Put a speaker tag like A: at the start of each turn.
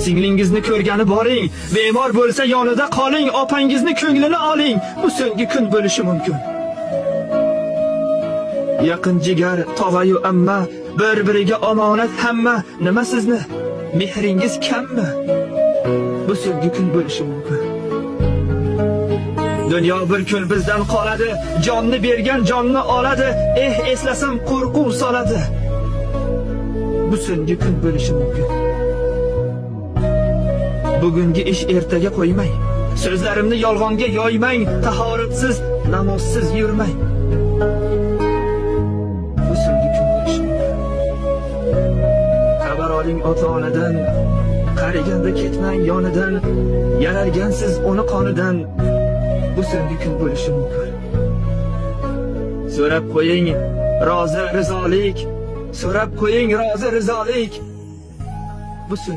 A: Singlingizni ko'rgani boring, bemor bo'lsa yonida qoling, opangizni ko'nglini oling. Bu so'nggi kun bo'lishi mumkin. Yaqin jigar, tog'ayu amma, bir-biriga omonat hamma. Nima sizni? Mehringiz kammi? Bu so'nggi kun bo'lishi mumkin. Dunyo bir kun bizdan qoladi, jonni bergan jonni oladi. Eh, eslasam qo'rquv soladi. Bu so'nggi kun bo'lishi mumkin. Bugungi ish ertaga qo'ymang. So'zlarimni yolg'onga yoymang, tahoratsiz, namozsiz yurmang. Bu so'nggi kun bo'lishi mumkin. Xabar oling ota-onadan, qariganda ketmang yonidan, yaralgansiz uni qonidan. Bu so'nggi kun bo'lishi mumkin. So'rab qo'ying rozi rizolik, so'rab qo'ying rozi rizolik. Bu so'nggi